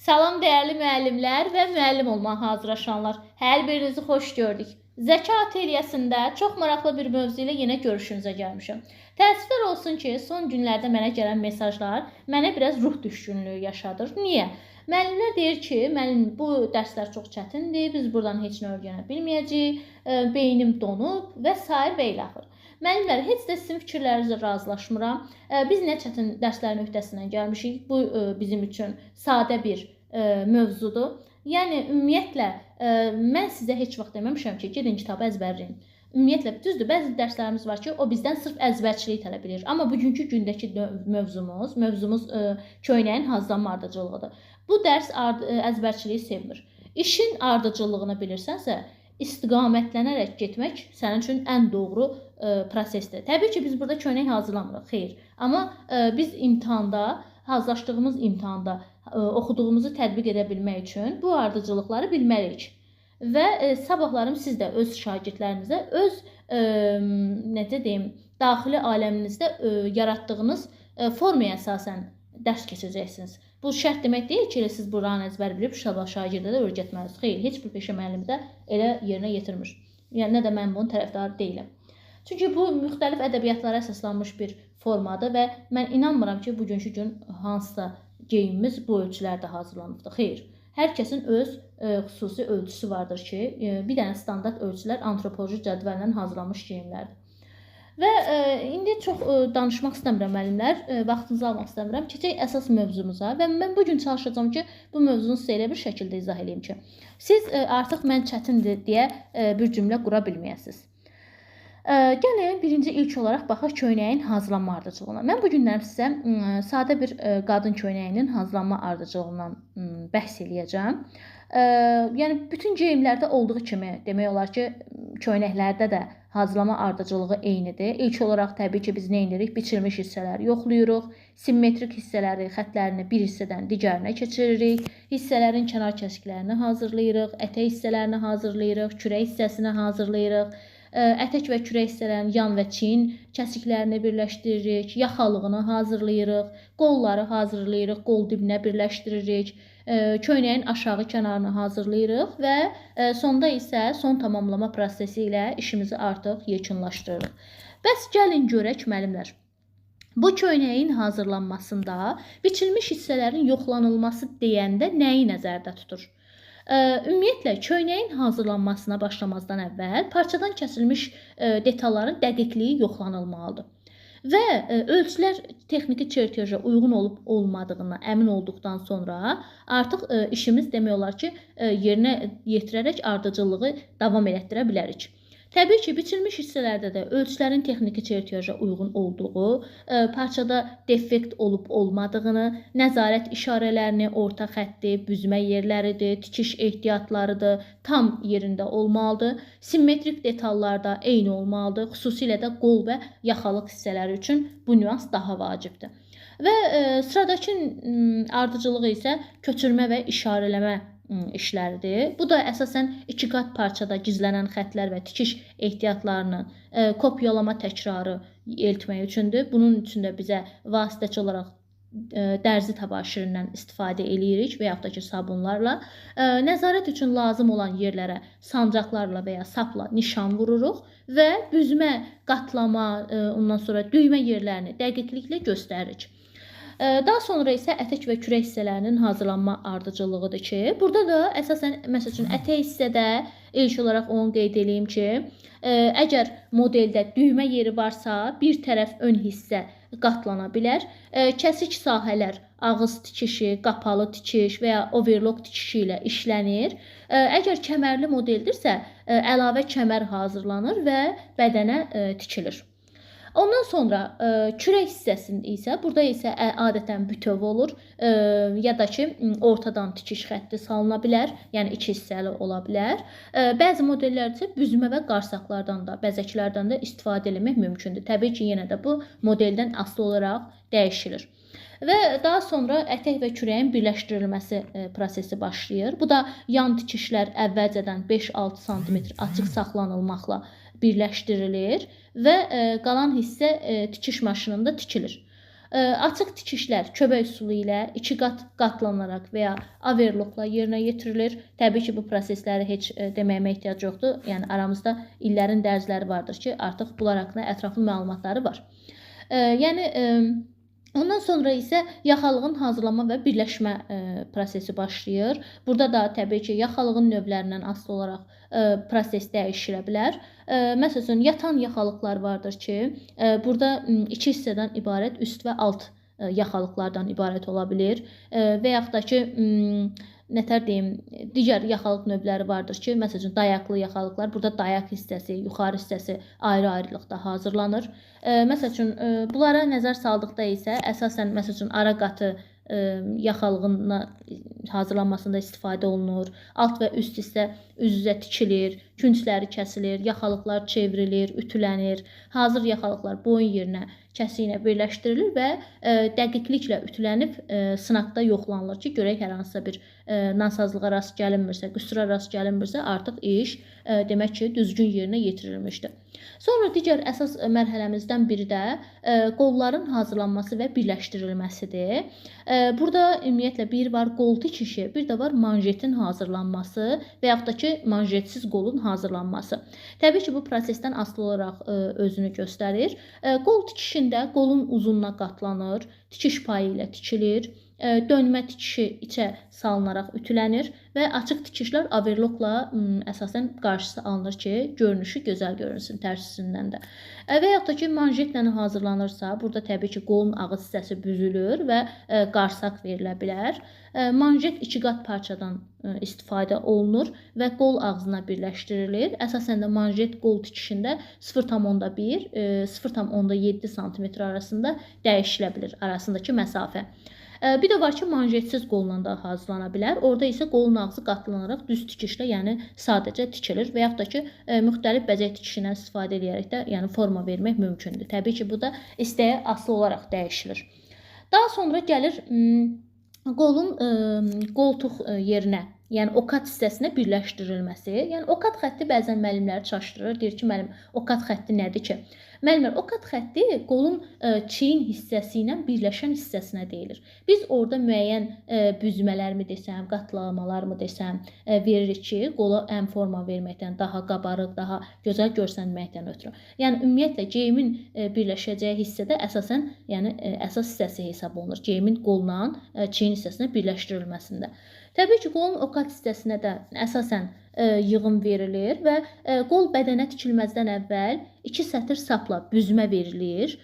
Salam dəyərli müəllimlər və müəllim olmağa hazırlaşanlar. Hər birinizi xoş gördük. Zəka atelyəsində çox maraqlı bir mövzu ilə yenə görüşünüzə gəlmişəm. Təəssüflər olsun ki, son günlərdə mənə gələn mesajlar mənə biraz ruh düşkünlüyü yaşadır. Niyə? Müəllimlər deyir ki, müəllim bu dərslər çox çətindir, biz buradan heç nə öyrənə bilməyəcəyik, beynim donub və sair və ilaxır. Müəllimlər, heç də sizin fikirlərinizlə razılaşmıram. Biz nə çətin dərslərin öhdəsindən gəlmişik. Bu bizim üçün sadə bir mövzudur. Yəni ümumiyyətlə mən sizə heç vaxt deməmişəm ki, gedin kitabı əzbərləyin. Ümumiyyətlə düzdür, bəzi dərslərimiz var ki, o bizdən sırf əzbərçilik tələb edir. Amma bugünkü gündəki mövzumuz köynəyin hazırlanma ardıcıllığıdır. Bu dərs əzbərçiliyi sevmir. İşin ardıcıllığını bilirsənsə, istiqamətlənərək getmək sənin üçün ən doğru prosesdir. Təbii ki, biz burada köynək hazırlamırıq, xeyr. Amma biz imtahanda, hazırlaşdığımız imtahanda oxuduğumuzu tətbiq edə bilmək üçün bu ardıcıllıqları bilməliyik. Və sabahlarım siz də öz şagirdlərinizə, öz necə deyim, daxili aləminizdə yaratdığınız formaya əsasən dərs keçəcəksiniz. Bu şərt demək deyil ki, elə siz buranı əzbər bilib sabah şagirdə də öyrətməlisiniz. Xeyr, heç bir peşə müəllimi də elə yerinə yetirmir. Yəni nə də mən bunun tərəfdarı deyiləm. Çünki bu müxtəlif ədəbiyyatlara əsaslanmış bir formadır və mən inanmıram ki, bugünkü gün hansısa geyimimiz bu ölçülərdə hazırlanıbdır. Xeyr, hər kəsin öz xüsusi ölçüsü vardır ki, bir dənə standart ölçülər antropoloji cədvəllə hazırlanmış geyimlərdir. Və indi çox danışmaq istəmirəm müəllimlər, vaxtınızı almaq istəmirəm. Keçək əsas mövzumuza və mən bu gün çalışacağam ki, bu mövzunu sizə elə bir şəkildə izah eləyim ki, siz artıq mən çətindir deyə bir cümlə qura bilməyəsiniz. Gəlin birinci ilk olaraq baxaq köynəyin hazırlanma ardıcıllığına. Mən bu günlərim sizə sadə bir qadın köynəyinin hazırlanma ardıcıllığından bəhs eləyəcəm. Yəni bütün geyimlərdə olduğu kimi demək olar ki, köynəklərdə də hazırlama ardıcıllığı eynidir. İlk olaraq təbii ki, biz nə edirik? Biçilmiş hissələri yoxlayırıq. Simmetrik hissələri, xətlərini bir hissədən digərinə keçiririk. Hissələrin kənar kəsiklərini hazırlayırıq, ətək hissələrini hazırlayırıq, kürək hissəsini hazırlayırıq. Ətək və kürək hissələrinin yan və çiyin kəsiklərini birləşdiririk, yaxalığını hazırlayırıq, qolları hazırlayırıq, qol dibinə birləşdiririk, köynəyin aşağı kənarını hazırlayırıq və sonda isə son tamamlama prosesi ilə işimizi artıq yekunlaşdırırıq. Bəs gəlin görək müəllimlər. Bu köynəyin hazırlanmasında biçilmiş hissələrin yoxlanılması deyəndə nəyi nəzərdə tutur? Ümumiyyətlə, köynəyin hazırlanmasına başlamazdan əvvəl parçadan kəsilmiş detalların dəqiqliyi yoxlanılmalıdır. Və ölçülər texniki çertyoja uyğun olub olmadığına əmin olduqdan sonra artıq işimiz demək olar ki, yerinə yetirərək ardıcıllığı davam elətdirə bilərik. Təbii ki, biçilmiş hissələrdə də ölçülərin texniki çertyoja uyğun olduğu, parçada defekt olub olmadığını, nəzarət işarələrini, orta xətti, büzmə yerləridir, tikiş ehtiyatlarıdır, tam yerində olmalıdır. Simmetrik detallarda eyni olmalıdır. Xüsusilə də qol və yaxalıq hissələri üçün bu nüans daha vacibdir. Və sıradakı ardıcılığı isə köçürmə və işarələmə işləridir. Bu da əsasən iki qat parçada gizlənən xətlər və tikiş ehtiyatlarını kopyalama təkrarı eltmək üçündür. Bunun üçün də bizə vasitəçi olaraq dərzi təbaşirindən istifadə eləyirik və yaxud da ki, sabunlarla. Nəzarət üçün lazım olan yerlərə sancaqlarla və ya sapla nişan vururuq və büzmə, qatlama, ondan sonra düymə yerlərini dəqiqliklə göstəririk. Daha sonra isə ətək və kürək hissələrinin hazırlanma ardıcıllığıdır ki, burada da əsasən məsəl üçün ətək hissədə ilk olaraq onu qeyd eləyim ki, əgər modeldə düymə yeri varsa, bir tərəf ön hissə qatlana bilər. Kəsik sahələr ağız tikişi, qapalı tikiş və ya overlock tikişi ilə işlənir. Əgər kəmərli modeldirsə, əlavə kəmər hazırlanır və bədənə tikilir. Ondan sonra kürək hissəsində isə, burada isə adətən bütöv olur ya da ki, ortadan tikiş xətti salına bilər, yəni iki hissəli ola bilər. Bəzi modellərdə isə büzmə və qarsaqlardan da, bəzəklərdən də istifadə etmək mümkündür. Təbii ki, yenə də bu modeldən asılı olaraq dəyişilir. Və daha sonra ətək və kürəyin birləşdirilməsi prosesi başlayır. Bu da yan tikişlər əvvəlcədən 5-6 sm açıq saxlanılmaqla birləşdirilir və qalan hissə tikiş maşınında tikilir. Açıq tikişlər köbək üsulu ilə 2 qat qatlanaraq və ya overlockla yerinə yetirilir. Təbii ki, bu prosesləri heç deməyimə ehtiyac yoxdur. Yəni aramızda illərin dərzləri vardır ki, artıq bunlar haqqında ətraflı məlumatları var. Yəni ondan sonra isə yaxalığın hazırlanma və birləşmə prosesi başlayır. Burada da təbii ki, yaxalığın növlərindən asılı olaraq proses dəyişilə bilər. Məsəl üçün, yatan yaxalıqlar vardır ki, burada 2 hissədən ibarət üst və alt yaxalıqlardan ibarət ola bilir. Və yaxud da ki, nətər deyim, digər yaxalıq növləri vardır ki, məsəl üçün, dayaqlı yaxalıqlar, burada dayaq hissəsi, yuxarı hissəsi ayrı-ayrılıqda hazırlanır. Məsəl üçün, bunlara nəzər saldıqda isə əsasən, məsəl üçün, ara qatı yaxalığına hazırlanmasında istifadə olunur. Alt və üst hissə üz-üzə tikilir, küncləri kəsilir, yaxalıqlar çevrilir, ütülənir. Hazır yaxalıqlar boyun yerinə kəsiyi ilə birləşdirilir və dəqiqliklə ütülənib sınaqda yoxlanılır ki, görək hər hansısa bir nasazlığa rast gəlinmirsə, qüsura rast gəlinmirsə, artıq iş demək ki, düzgün yerinə yetirilmişdir. Sonra digər əsas mərhələmizdən biri də qolların hazırlanması və birləşdirilməsidir. Burada ümumiyyətlə bir var qol tikişi, bir də var manjetin hazırlanması və yaxud da ki, manjetsiz qolun hazırlanması. Təbii ki, bu prosesdən asılı olaraq özünü göstərir. Qol tikişində qolun uzununa qatlanır, tikiş payı ilə tikilir, dönmə tikişi içə salınaraq ütülənir və açıq tikişlər overlockla əsasən qarşısı alınır ki, görünüşü gözəl görünsün tərsindən də. Və yaxud da ki, manjetlə hazırlanırsa, burada təbii ki, qolun ağız hissəsi büzülür və qarsaq verilə bilər. Manjet 2 qat parçadan istifadə olunur və qol ağzına birləşdirilir. Əsasən də manjet qol tikişində 0,1, 0,7 sm arasında dəyişilə bilir, arasındakı məsafə. Bir də var ki, manjetsiz qolla da hazırlana bilər. Orada isə qolun ağzı qatlanaraq düz tikişlə, yəni sadəcə tikilir və yaxud da ki, müxtəlif bəzək tikişindən istifadə edərək də, yəni forma vermək mümkündür. Təbii ki, bu da istəyə asılı olaraq dəyişilir. Daha sonra gəlir qolun qoltuq yerinə, yəni okat hissəsinə birləşdirilməsi. Yəni okat xətti bəzən müəllimləri çaşdırır. Deyir ki, müəllim, okat xətti nədir ki? Müəllimlər, okat xətti qolun çiyin hissəsi ilə birləşən hissəsinə deyilir. Biz orada müəyyən büzmələrmi desəm, qatlamalarmı desəm veririk ki, qola həm forma verməkdən, daha qabarıq, daha gözəl görsənməkdən ötürü. Yəni ümumiyyətlə geyimin birləşəcəyi hissədə əsasən, yəni əsas hissəsi hesab olunur. Geyimin qolla çiyin hissəsinə birləşdirilməsində. Təbii ki, qolun okat hissəsinə də əsasən yığım verilir və qol bədənə tikilməzdən əvvəl 2 sətir sapla büzmə verilir.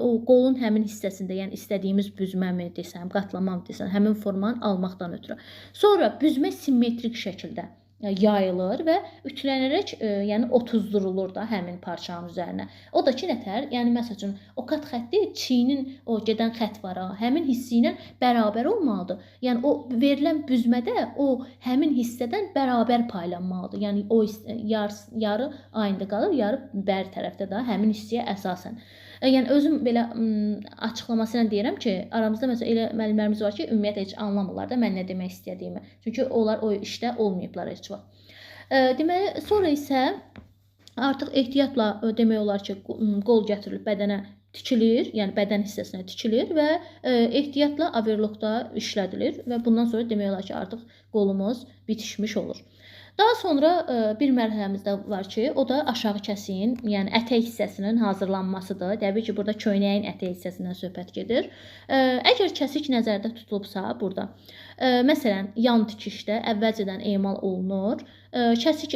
O qolun həmin hissəsində, yəni istədiyimiz büzməmi desəm, qatlamamı desəm, həmin formanı almaqdan ötürü. Sonra büzmə simmetrik şəkildə yayılır və ütülənərək, yəni otuzdurulur da həmin parçanın üzərinə. O da ki, nətər? Yəni məsəl üçün, okat xətti çiyinin o gedən xətt var, ha, həmin hissi ilə bərabər olmalıdır. Yəni o verilən büzmədə o həmin hissədən bərabər paylanmalıdır. Yəni o yarı aynı qalır, yarı bəri tərəfdə də həmin hissəyə əsasən. Yəni özüm belə açıqlaması ilə deyirəm ki, aramızda məsələn elə müəllimlərimiz var ki, ümumiyyətlə heç anlamırlar da mən nə demək istədiyimi. Çünki onlar o işdə olmayıblar heç vaxt. Deməli, sonra isə artıq ehtiyatla demək olar ki, qol gətirilib bədənə tikilir, yəni bədən hissəsinə tikilir və ehtiyatla overlockda işlədilir və bundan sonra demək olar ki, artıq qolumuz bitişmiş olur. Daha sonra bir mərhələmiz də var ki, o da aşağı kəsiyin, yəni ətək hissəsinin hazırlanmasıdır. Təbii ki, burada köynəyin ətək hissəsindən söhbət gedir. Əgər kəsik nəzərdə tutulubsa burada, məsələn, yan tikişdə əvvəlcədən emal olunur. Kəsik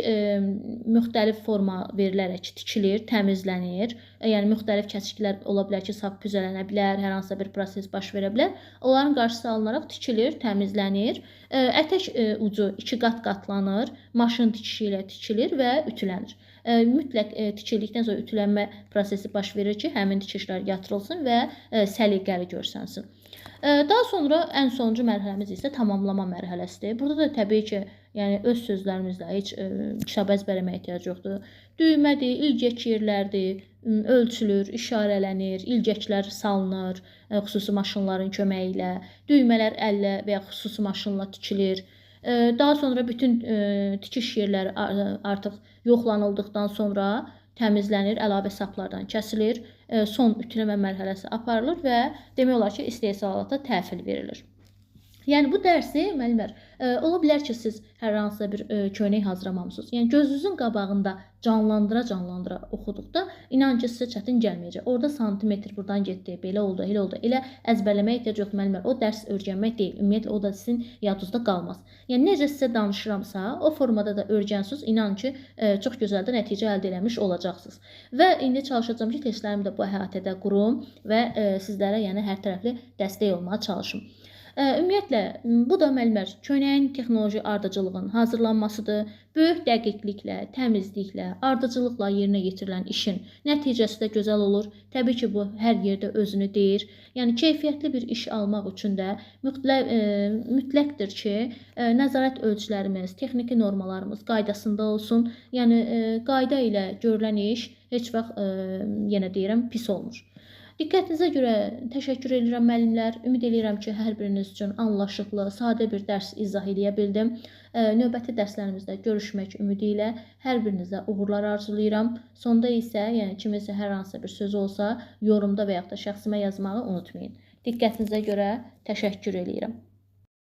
müxtəlif forma verilərək tikilir, təmizlənir. Yəni müxtəlif kəsiklər ola bilər ki, sap püzələnə bilər, hər hansısa bir proses baş verə bilər. Onların qarşısı alınaraq tikilir, təmizlənir. Ətək ucu 2 qat qatlanır, maşın tikişi ilə tikilir və ütülənir. Mütləq tikildikdən sonra ütülənmə prosesi baş verir ki, həmin tikişlər yatırılsın və səliqəli görsənsin. Daha sonra ən sonuncu mərhələmiz isə tamamlama mərhələsidir. Burada da təbii ki, yəni öz sözlərimizlə heç kitab əzbərləməyə ehtiyac yoxdur. Düymədir, ilgək yerlərdir, ölçülür, işarələnir, ilgəklər salınır xüsusi maşınların köməyi ilə, düymələr əllə və ya xüsusi maşınla tikilir. Daha sonra bütün tikiş yerləri artıq yoxlanıldıqdan sonra təmizlənir, əlavə saplardan kəsilir, son ütüləmə mərhələsi aparılır və demək olar ki, istehsalata təhvil verilir. Yəni bu dərsi müəllimlər, ola bilər ki, siz hər hansısa bir köynək hazırlamamışsınız. Yəni gözünüzün qabağında canlandıra-canlandıra oxuduqda inan ki, sizə çətin gəlməyəcək. Orada santimetr buradan getdi, belə oldu, elə oldu. Elə əzbərləməyə ehtiyac yoxdur müəllimlər. O dərs öyrənmək deyil. Ümumiyyətlə o da sizin yadınızda qalmaz. Yəni necə sizə danışıramsa, o formada da öyrənsiniz, inan ki, çox gözəl də nəticə əldə eləmiş olacaqsınız. Və indi çalışacağam ki, testlərimi də bu əhatədə qurum və sizlərə yəni hər tərəfli dəstək olmağa çalışım. Ümumiyyətlə, bu da müəllimlər, köynəyin texnoloji ardıcıllığının hazırlanmasıdır. Böyük dəqiqliklə, təmizliklə, ardıcıllıqla yerinə yetirilən işin nəticəsi də gözəl olur. Təbii ki, bu hər yerdə özünü deyir. Yəni, keyfiyyətli bir iş almaq üçün də mütləqdir ki, nəzarət ölçülərimiz, texniki normalarımız qaydasında olsun. Yəni, qayda ilə görülən iş heç vaxt, yenə deyirəm, pis olmur. Diqqətinizə görə təşəkkür edirəm müəllimlər. Ümid edirəm ki, hər biriniz üçün anlaşıqlı, sadə bir dərs izah eləyə bildim. Növbəti dərslərimizdə görüşmək ümidi ilə hər birinizə uğurlar arzulayıram. Sonda isə, yəni kiminsə hər hansısa bir sözü olsa, yorumda və yaxud da şəxsimə yazmağı unutmayın. Diqqətinizə görə təşəkkür edirəm.